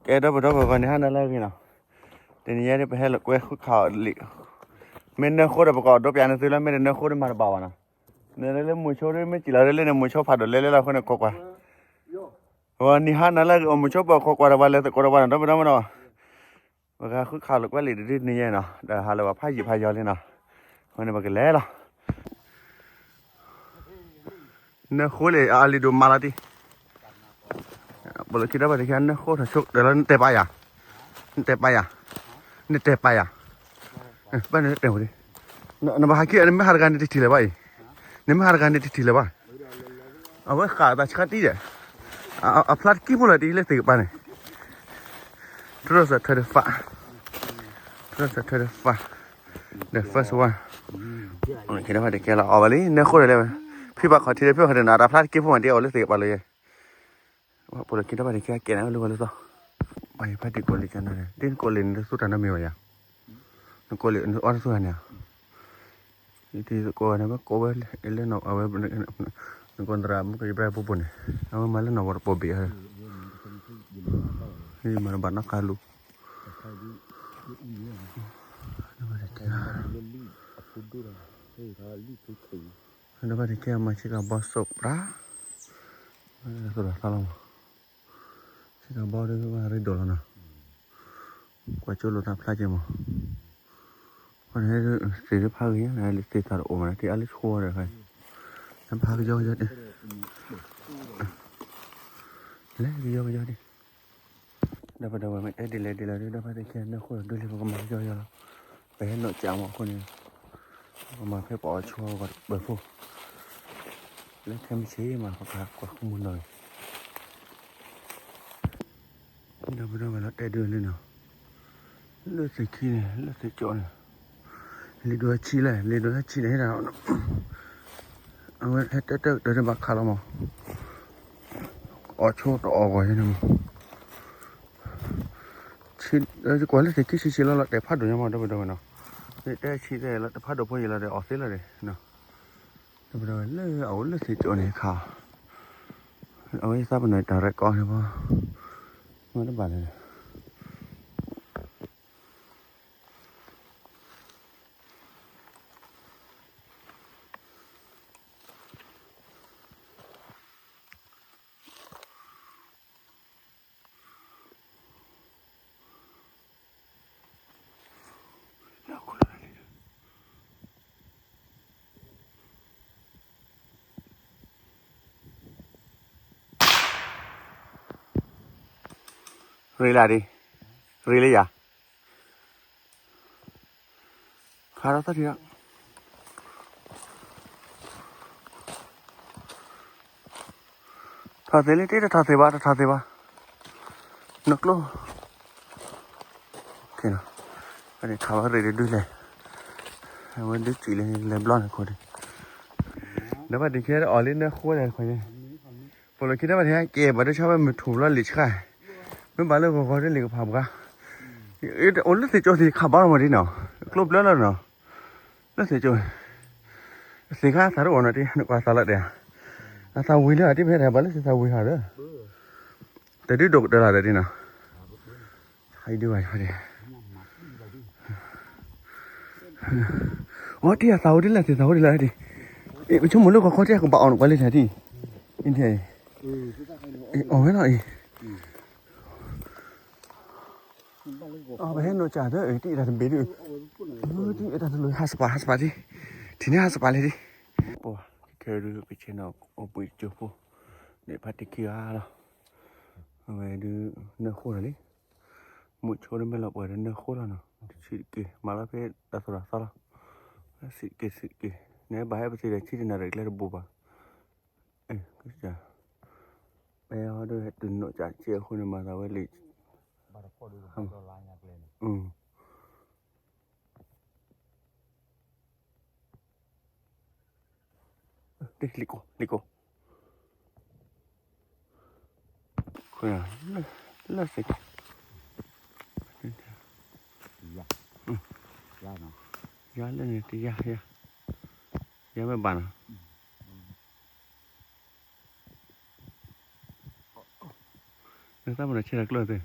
ကဲ ဒီပုၢ်ဒီဝဲၢ် ဂီၤနံၤဟါနၤလၢအဂ့ၤနီၤ, တနံၤညါဒ်ပဟဲလီၤကွဲဃုခးအီၤလံာ်, မ့ၢ်နၢဃိဒီး ပကအီၣ်ဒိပၠးနသုလၢ မ့ၢ်တနၢဃိဒီးမၤတဘၣ်ဘၣ်နီၤ, နလၢမုဆိဒီး မ့ၢ်စံၣ်လီၤဒ်လဲၣ်န့ၣ် မုဆိဖးဒိၣ်လဲလဲလီၤအဃိန့ၣ် ခိးကွၢ်, ဂီၤနံၤဟါနၤလၢအဂ့ၤ အိၣ်မုဆိပၢၤခိးကွၢ်တဝၤ လဲၤသကိးတဝၤနီၤ ဒီပုၢ်ဒီဝဲၢ်နီၤ, ပကဃုခးလီၤကွဲလံာ်တဒုတနံၤညါနီၤ ဒီးဟးလၢပှၤဖးယံာ်ဖးယီၤလံနီၤ, အဃိန့ၣ် ပကလဲၤလီၤ နၢဃိလံာ်အါလံာ်ဒိၣ်မးလီၤတံၢ်, ပိာ်လိာ်ခံဒီဘၣ်တခါ နၢဃိထီၣ်ဆိဒီးလၢနတဲပာ်ယၤ, နတဲပာ်ယၤ, နတဲပာ်ယၤ, ဘၣ်နတဲဝဲဒၣ်, နဘၣ်ဟးခံ နမ့ၢ်ဟးတဂၤန့ၣ်တထံၣ်လၢၤဘၣ်အံၤ, နမ့ၢ်ဟးတဂၤန့ၣ်တထံၣ်လၢၤဘၣ်, အဝဲဃးအသးဆှါတံၢ်ဒီး, အဖျါတကံၢ်ဖိလီၤတံၢ်လၢသ့ၣ်ကပၤန့ၣ်, တရၢၣ်စးထွဲတဖး, တရၢၣ်စးထွဲတဖး, the first one, ဒီဘၣ်တကဲလီၤ အီၣ်ဘၣ်လံ နၢဃိဒီးလဲၣ်, ဖံဘၣ်ခီၣ်ထံးဒီးဖံဘၣ်ခီၣ်ထံးနီၤ တၢ်ဖျါတကံၢ်ဖိမးတံၢ်အီၣ်လၢသ့ၣ်ကပၤလၢယဲ ပိာ်လိာ်ခံဒီဘၣ်တခါ ကဲနၤလၢဂီၤလၢသီ, ဘၣ်ယဖါတံၢ်ကိးလံာ်ကနၤဒီး ဒ်နကိးလံာ်န့ၣ် နသူတၢ်နီတမံၤဘၣ်ယၤ, နကိးလံာ် နအီၣ်တသူဂၤန့ၣ်ဧါ, ယတံၤသကိးဂၤန့ၣ် ဝဲကိးဝဲလၢနီၢ်အဝဲ, နကိးသရၣ်မုၣ်ကယဘၣ်ပူၤပူၤန့ၣ်, အဝဲမၤလၢနီၢ်ဝဲတပိာ်ဘ့ၣ်ဧါ, မၤတဘၣ်နီၢ်ကါလူၤ ဒီဘၣ်တကဲ မၤဆ့ကၤဘီစိးပြး, သရၣ်သီလီၤမး, ဆ့ကၤဘီဒီးဝဲရ့ဒိၣ်လီၤနီၤ, ကွၢ်ကၠိလိာ်သးဖျါက့ၤမး, ဃိန့ၣ် သ့ၣ်တဖၣ်ဂ့ၤညါ သ့ၣ်သၣ်တအိၣ်မး တအါလၢဆိဝဲဒီး, နဖးကယီကယီဒံး, လဲၤကယီကယီဒံး ဒီပုၢ်ဒီဝဲၢ် မ့ၢ်တဲဒ်လဲၣ်ဒ်လဲၣ်ဒီး ဒီဘၣ်သ့ၣ်ခံ နၢဃိဒီးဒုးလံ ပကမၤကယီကယီလီၤ, ပဟဲနီၣ်ကးမးအဃိန့ၣ်, ပကမၤဖဲပအီၣ်ဆိအဂီၢ်တပၢၢ်ဖိ, လၢခဲမုၢ်ဆ့ၣ်မး ပကကွၢ်ဃုမုၢ်နီၢ်ဂ့ၤ, ဒီပုၢ်ဒီဝဲၢ်လီၤတဲဒုးလံနီၤ, လၢသ့ၣ်ခံန့ၣ် လၢသ့ၣ်ကၠိန့ၣ်, လံာ်ဒိၣ်ဟဲဆံးလဲၣ် လံာ်ဒိၣ်ဟဲဆံးန့ၣ်ဟဲဒၣ် အဝဲဟဲတဲတဲတဲဘၣ်ခးလီၤမး, အီၣ်ဆိတအီၣ်ဂီၢ်န့ၣ်မး, ကွၢ်လၢသ့ၣ်ခံဆံးဆံးလီၤလီၤ တဲဖးဒိၣ်ညါမး ဒီပုၢ်ဒီဝဲၢ်နီၤ, မ့ၢ်တဲဆံးတဲလီၤ တဖးဒိၣ်ဖိယံာ်လီၤဒီး အီၣ်သ့လီၤဒီး ဒီပုၢ်ဒီဝဲၢ် လၢအအိၣ်လၢသ့ၣ်ကၠိန့ၣ်ခး, အဝဲသးပ့ၤနီၣ်တၢ်ရဲၣ်ကီၢ်န့ၣ်ဘၣ်, မ့ၢ်တဘၣ်လဲၣ် ရ့လၢဒံး, ရ့လၢယၤ, ခါထီၣ်သၢထံၣ်လီၤ, ထီၣ်သ့လံ တထီၣ်သ့ဘၣ် တထီၣ်သ့ဘၣ်, နကျိ, ခးဝဲရ့တဒုလဲၣ်, အဝဲဒုစံးလၢလဲၤဘျီန့ၣ်ခိၣ်ဒံး, ဒီးဘၣ်တံၢ်ခဲအီၤလံနၢဃိလဲၣ်ခွါန့ၣ်, ပိာ်လိာ်ခံဒီးဘၣ်တံၢ်ဟဲကဲဘၣ်ဒိဆါဝဲမုၢ်ထူၣ်ဘျီလံာ်ဆှါ, မ့ၢ်ဘၣ်လၢဂီၤဂီၤဒ်လံာ်ကဖးပှၤ, အိၣ်လၢသ့ၣ်ကၠိသ့ၣ်ခးဘၣ်လီၤမးဒ်နီၤ, ကျိဘျၢလီၤနီၤ, လၢသ့ၣ်ကၠိ သ့ၣ်ခါသးတအိၣ်နီၤတံၢ် နကွၢ်သးလီၤတဲာ်, အသးဝံၤလၢအတံၢ်ဖဲဒၣ်ဘၣ်လၢသ့ၣ်သးဝံၤဟးလၢ, တဒုဒိၣ်ကတၢၢ်လီၤဒီးတံၢ်နီၤ, ဟးဒုးဝဲဒၣ်, အီတံၢ်အသးဝံၤဒ်လဲၣ်သ့ၣ်သးဝံၤဒ်လဲၣ်တံၢ်, ပဆိကမိၣ်လၢကီၢ်ခီတံၢ်ကဘၣ်အီၣ်နကွၢ်လံတံၢ်, အီၣ်ဝဲလီၤအံၤ ပဟဲနီၢ်ကၢ်သၢ တံၢ်အဲၣ်တၢ်တဘ့ၣ်ဒုး, တံၢ်အဲၣ်တၢ်တလိၤ ဟးစပာ် ဟးစပာ်ဒံး, ထံၣ်န့ၢ်ဟးစပာ်လဲၣ်ဒံး, ပှၤ ခဲဒုးကဆ့ၣ်နီၤ အိၣ်ဘှံးကၠိဖိ, န့ၣ်ဖါတံၢ်ခံဂၤလီၤ, အဝဲဒုး နၢဃိလီၤလံ, မုၢ်ဆိဒၣ်မ့ၢ်လီၤပှဲၤဒီးနၢဃိလီၤနီၤ, ဆံးတက့ၢ် မၤလီၤဖဲတၢ်သိၣ်တၢ်သီလီၤ, ဆံးတက့ၢ် ဆံးတက့ၢ်, နဘၣ်ဟဲပသံဒီးဆံးတနၣ်ရံၣ်ကျဲတဘိးဘၣ် အဲ ကစၢ် ပဲအီၤဒ်ဟဲတုၤနီၢ်ကၠးကဲအဃိန့ၣ် မၤသးဝဲလံာ် လံာ်ကိး လံာ်ကိး ခွဲး လၢသ့ၣ် ယၤလၢန့ၣ်တယၤယၤ ယၤဝဲဘၣ်နီၤ နသးမ့ၢ်ဒီးဆဲးတၢ်ကျၢၢ်သ့ၣ်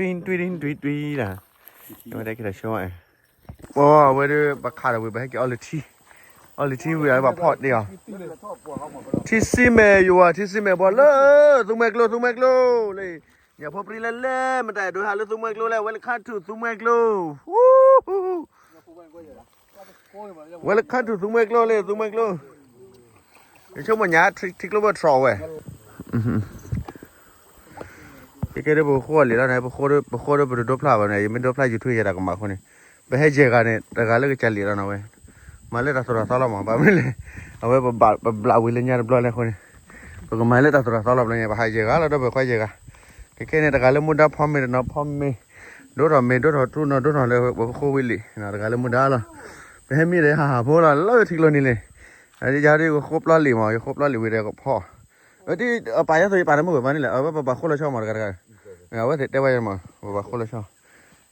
တွံၢ်တွံၢ်တွံၢ်တွံၢ်တွံၢ်တၢ်, ဝဲဒၣ်က့ၤဒီးဆိ, အဝဲဒၣ်ပှၤခးဒီးဝံၤ ပဟဲက့ၤအီၣ်လၢထံ, အီၣ်လၢထံဝံၤ အဝဲပှၤဖီၣ်တ့ၢ်အီၤ, ထံစံမဲာ်ယိၤဧါ ထံစံမဲာ်ဘီလၢ သူမှဲကျိ သူမှဲကျိ, လၢ ညၣ်ဖိပြံလဲၣ်လဲၣ် မတၤဒိဟးလၢသူမှဲကျိလဲၣ် welcome to သူမှဲကျိ, welcome to သူမှဲကျိလၢ သူမှဲကျိ, ယဆိကမိၣ်ညါ ထံကျိဘၣ်ထီၣ်ဝဲ ကဲကဲဒ်ပဃိလံာ်လီၤန့ၣ် ပဃိဒီးပတဒိဖျါဘၣ်န့ၣ် ယမ့ၢ်ဒိဖျါ YouTube ယဲဒၣ်ကမၣ်အဃိန့ၣ်, ပဟဲယဲၢ်ဂၤန့ၣ် တဂၤလၢကစၢ်လံာ်လီၤနီၤဝဲ, မၤလၢတၢ်သိၣ်တၢ်သီလီၤမး ဘၣ်မနုၤလဲၣ်, အဝဲပဘျးဝံၤလၢညါတဘျီလဲၣ်အဃိန့ၣ်, ပကမၤလၢတၢ်သိၣ်တၢ်သီလီၤဘျီန့ၣ် ပဟးယဲၢ်ဂၤလီၤ ဒီပုၢ်ဝဲၢ်ခွါယဲၢ်ဂၤ, ကဲကဲန့ၣ် တဂၤလၢမူဒါဖီမ့ၤတနီၤဖီမ့ၤ, ဒိၣ်ထီၣ်မ့ၤ ဒိၣ်ထီၣ်ထူနီၤ ဒိၣ်ထီၣ်လၢပဃိဝံၤလံာ် တဂၤလၢမူဒါလီၤ, ပဟဲမံဒီးဟးဟးဖိလီၤ လၢထံကျိန့ၣ်လံ, ယၤဒ်ယဃိပျီလံာ်မး ယဃိပျီလံာ်ဝံၤဒီးကဖီၣ် အပာ်ယဲသိးယပာ်တမုာ်ဘၣ်န့ၣ်လဲၣ် အဝဲပဘၣ်ဃိလီၤဆီမးတဂၤတဂၤ, အဝဲသ့ၣ်တဲဝဲမး ပဘၣ်ဃိလီၤဆီ,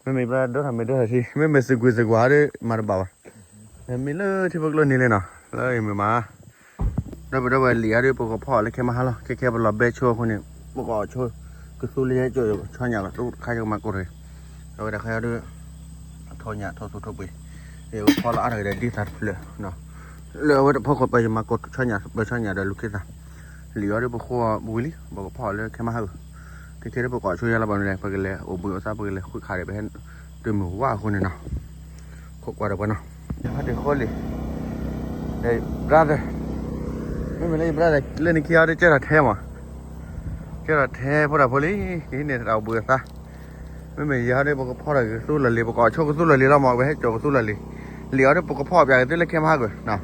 မ့မ့ၢ်ဘျီဒိၣ်ထီၣ်မ့ၢ်ဒိၣ်ထီၣ်ထံ မ့မ့ၢ်စ့ၢ်ကွံာ်စ့ၢ်ကွံာ်ဟီဒ်မၤတဘၣ်ဘၣ်, မ့ၢ်လၢထံဖိကျိန့ၣ်လံနီၤ လၢယမ့ၢ်မၤ, ဒီပုၢ်ဝဲၢ်လံာ်ဟီဒ် ပကဖီၣ်လၢခဲမဟါလီၤ ခဲခဲပလီၤဘဲဆိအဃိန့ၣ် ပကအီၣ်ဆိ ကသူလၢယဲကၠိ ဆီညၣ်ကသူတခါကမၤကိၢ်တဂ့ၤ, အဝဲဒၣ်ခါဒ် ထိၣ်ညၣ်ထိၣ်သူထိၣ်ပှ့ၤ, ယကဖီလီၤအါထီၣ်က့ၤဒီးဒ်သးတဖျၢၣ် လၢအဝဲတဖီခိၣ်ပယမၤကိၢ်ဆီညၣ် ပဆီညၣ်ဒီးလူၤခ့သၣ်, လံာ်အီၤဒ်ပဃိဝံၤလံ ပကဖီၣ်လၢခဲမဟါဧၢ, ခဲခဲဒ်ပကအီၣ်ဆိယါလီၤဘၣ်န့ၣ် ပကလဲၤအိၣ်ဘှံးအိၣ်သါ ပကလဲၤဃုခးဒီး ပဟဲတမုာ်ဝါအဃိန့ၣ်နီၤ, ခိးကွၢ်ဒီးပှၤနီၤ, ယဟဲတ့ၢ်ဃိလံာ်, brother, မ့မ့ၢ်လၢယ brother လၢနခံအီၤဒ်ကဲထီၣ်ထဲမး, ကဲထီၣ်ထဲဖိတၢ်ဖိလံ ကဟံးန့ၢ်တၢ်အိၣ်ဘှံးအိၣ်သါ မ့မ့ၢ်ယၤဒ်ပကဖီၣ်ဒီးကသူလီၢ်လံၤ ပကအီၣ်ဆိကသူလီၢ်လံၤလီၤမး ပဟဲကၠီၣ်ကသူလီၢ်လံၤ, လံာ်အီၤဒ်ပကဖီၣ်ပၠးက့ၤသုလၢခဲမဟါကွံာ်,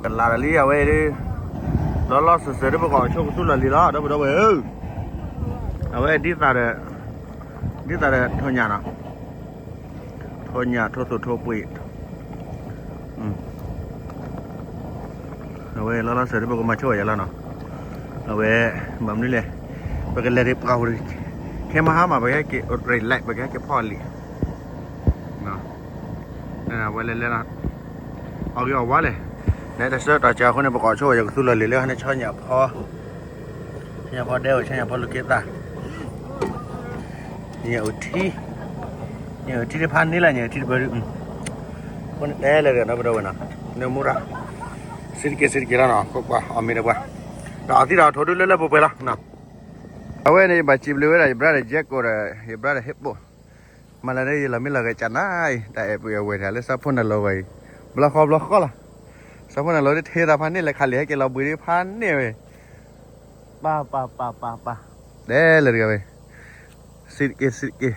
ကလၤဒီးလံအဝဲဒ်, လီၤလီၤစၢၤစၢၤဒ်ပကအီၣ်ဆိကသူလီၢ်လံၤလီၤ ဒီပုၢ်ဝဲၢ်ဧၢ, အဝဲဒ်သးဒီး, ဒ်သးဒီးထိၣ်ညၣ်နီၤ, ထိၣ်ညၣ်ထိၣ်သူၣ်ထိၣ်ပှ့ၤ အဝဲလီၤလီၤစၢၤဒ်ပကမၤဆိဝဲယၤလီၤနီၤ, အဝဲ, ဘၣ်မနုၤလဲၣ်, ပကလဲၤဒ်ပှၤဝဲ, ခဲမဟါမး ပကဟဲက့ၤ relax ပကဟဲက့ၤဖီၣ်လံာ်, ဝဲလဲၤလဲၤလီၤ, အီၣ်ဂ့ၤအီၣ်ဝါလဲၣ်, နဲတဆၢတီၢ်စၢၤအဃိန့ၣ် ပကအီၣ်ဆိဝဲယကသူလီၢ်လံၤလၢဟန့ၣ် ဆီညၣ်ဖီ ဆီညၣ်ဖီဒဲအိၣ် ဆီညၣ်ဖီလူၤက့သၣ်, ညၣ်အုၣ်ထံ, ညၣ်အုၣ်ထံတဖၣ်န့ၣ်လၢညၣ်အုၣ်ထံတပၢၢ်ဒု, အဃိန့ၣ်တဲလဲၣ်ဒီးနီၤ ပဒီပုၢ်ဝဲၢ်နီၤ, နမူရၣ်, စံးတက့ၢ်စံးတက့ၢ်လီၤနီၤ ကွၢ်ကွၢ်အီၣ်မ့ၤဒီးပှၤ, ဒီးအသံဒီးထိၣ်ဒုလၢလၢပှဲၤပှဲၤလီၤ, အဝဲန့ၣ် ယဘၣ်စံးဘျုးဝဲဒၣ် ယ brother Jacko ဒီး ယ brother Hippo မၤလၢန့ၣ် ယလီၤမ့ၢ်လီၤဂဲၤကၠးနၤအံၤ တၢ်အဲၣ်ပှဲၤအဝဲၢ်တၢ်လၢဆၣ်ဖိနၢ်လီၤဝဲအံၤ, ဘျီဃီဘျီဃီလီၤ, ဆၣ်ဖိနၢ်လီၤဒ်ထဲသးဖးန့ၣ်လဲၣ် ခးလံာ်ဟဲက့ၤလီၤဘှံးဒ်ဖးန့ၣ်ဝဲ, ပၢ်ပၢ်ပၢ်ပၢ်ပၢ်, တဲလဲၣ်တဂၤဝဲ, စံးတက့ၢ်စံးတက့ၢ်,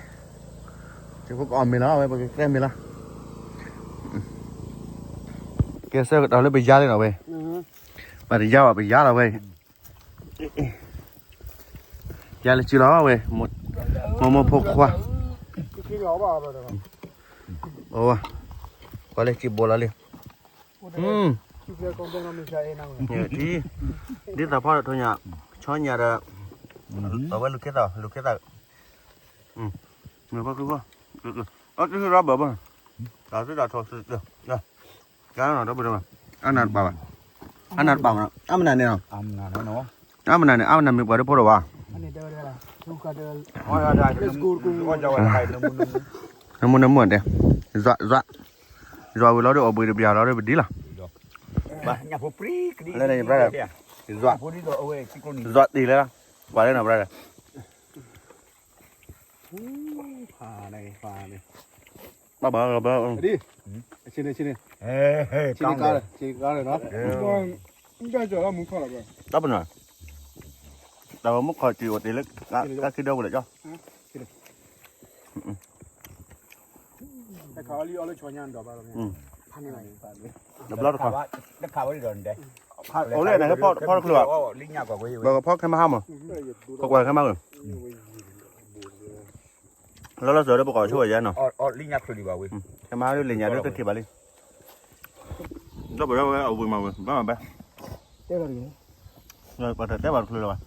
ယဖိကအီၣ်မ့ၤလီၤဝဲ ပကတဲမ့ၤလီၤ, ကဲဆၢကတီၢ်လၢပယါလံနီၤဝဲ, ပတယါဘၣ် ပယါလီၤဝဲ ယၤလၢစုလီၤဝဲ, မိၢ်မိၢ်ဖိခွါ, ပှၤလၢစုဘိလီၤလံ, ထံ, ဒ်သးဖီဒီးထိၣ်ညၣ်, ဆီညၣ်ဒီး, အဝဲလူၤခ့သၣ်, လူၤခ့သၣ်, မ့ၢ်ဖီခိၣ်ဖီ, အီၣ်တၢ်ရၢဘၢဘၢ, တၢ်သ့တၢ်ထီၣ်သ့, ကါနီၤ ဒီပုၢ်ဒီဝဲၢ်, အနၢ်တပာ်ဘၣ်, အနၢ်တပာ်ဘၣ်နီၤ, အမနၤန့ၣ်, အမနၤန့ၣ် အမနၤမ့ၢ်ပှၤတဖီဒီးဘၣ်, နမူနမူတဲ, ယွၤဝံၤလီၤဒီး အိၣ်ဘှံးတဘျီလီၤဒီး ပဒ်လီၤ, ယွၤ, ယွၤတ့ၢ်လၢ, ပှၤလၢနီၤ brother, ဘၣ်ဘၣ်, တၢ်ပနီၤ, တၢ်ဝဲမုၣ်ခီၣ်ထံးအိၣ်တ့ၢ်လၢ, တၢ်ခံဒီပူၤလၢကၠီ, တဘျီတခီ, အိၣ်လၢနဖီတချုးဘၣ်, ဘၣ်ကဖီခဲမဟါမး, ကကွၢ်ခဲမးဝဲ, လီၤလီၤစၢၤဒီးပကီၢ်ဆိဝဲယဲနီၤ, ခဲမဟါလၢလံာ်ညါဒီးတထံၣ်ဘၣ်လံ, ဒီပုၢ်ဒီဝဲၢ်အဝံၤမးဝဲ ဘၣ်မးဘၣ်, ပှၤတတဲဘၣ်တချုးလၢၤဘၣ်,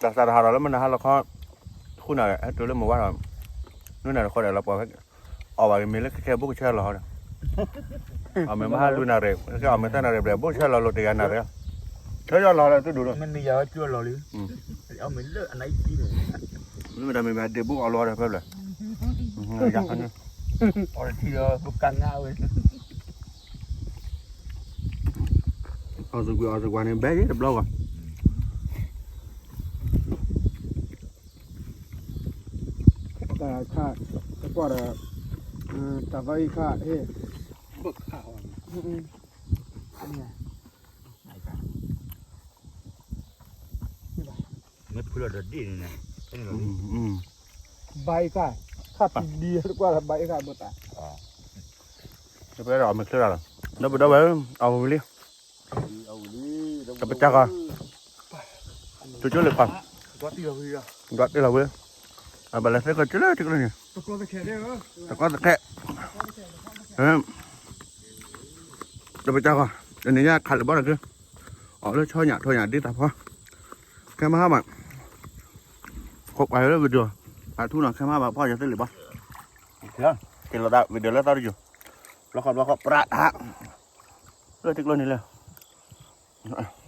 တၢ်စးတဟးထီၣ်လၢမနၤဟါလီၤခီ, ဃုနၤ, ဟဲတုၤလၢမုၢ်ဝါထီၣ်, နွံနၤတဃီဒီးလီၤပှၤ, အီၣ်ဘၣ်က့ၤမ့ၤလၢခဲခဲဘိကဆၢလီၤ, အီၣ်မ့ၤမဟါလွံၢ်နၤရံၣ်, အီၣ်မ့ၤသၢနၤရံၣ်ဘျဲၣ် ဘိကဆၢလီၤလိာ်တ့ၢ်ဂၤနၤရံၣ်, ဆၢယီၢ်လီၤလၢသုဒူၣ်လီၤ, မ့ၢ်မ့ၢ်ယၤကၠီလီၤလံ, မ့ၢ်မ့ၢ်တၢ်မ့ၢ်ဘၣ်ဒ့ၣ်ဘိအီၣ်လီၤဒီးဖဲဖျၢၣ်, အီၣ်တထံၣ်ဒီးပကနၣ်ဝဲ, အီၣ်သကွံာ်အီၣ်သကွၢ်န့ၣ် ဘဲယ့ၣ်တဘျီဂီၢ် တၢ်ခါ, တကွၢ်ဒီး, တၢ်သီအံၤခါ, မ့ၢ်ဖုလီၤဒီးဒ့ၣ်န့ၣ်, ဘၣ်အံၤခါ, ခါပံၤဒံတကွၢ်ဒီးဘၣ်အံၤခါဘၣ်တၢ်, တပှဲဒီးအီၣ်မ့ၤချၢတၢ်လီၤ, ဒီပုၢ်ဒီဝဲၢ်, အဝံၤလံ တပစၢ်ဃီ, ကၠိကၠိလ့ၣ်ခီ, ဒွးတ့ၢ်လီၤဝဲ, အဘၣ်လဲၤသ့ၣ်ကီးကၠိလၢထံကျိန့ၣ်, တကီသခဲ, တပစၢ်ဃီ, တနံၤညါခးလၢဘီတၢ်ကျၢ, အီၣ်လၢဆီညၣ်ထိညၣ်ဒ်တၢ်ဖီ, ခဲမဟါဘၣ်, ခိးကွၢ်လၢ video, အထူနီၤ ခဲမဟါဘၣ်ဖီယၤသ့ၣ်လံဘီ, က့ၤလီၤသး video လၢသီတယိၤ, ဘျီဃီဘျီဃီ ပြးတဟး, လၢထံကျိန့ၣ်လၢ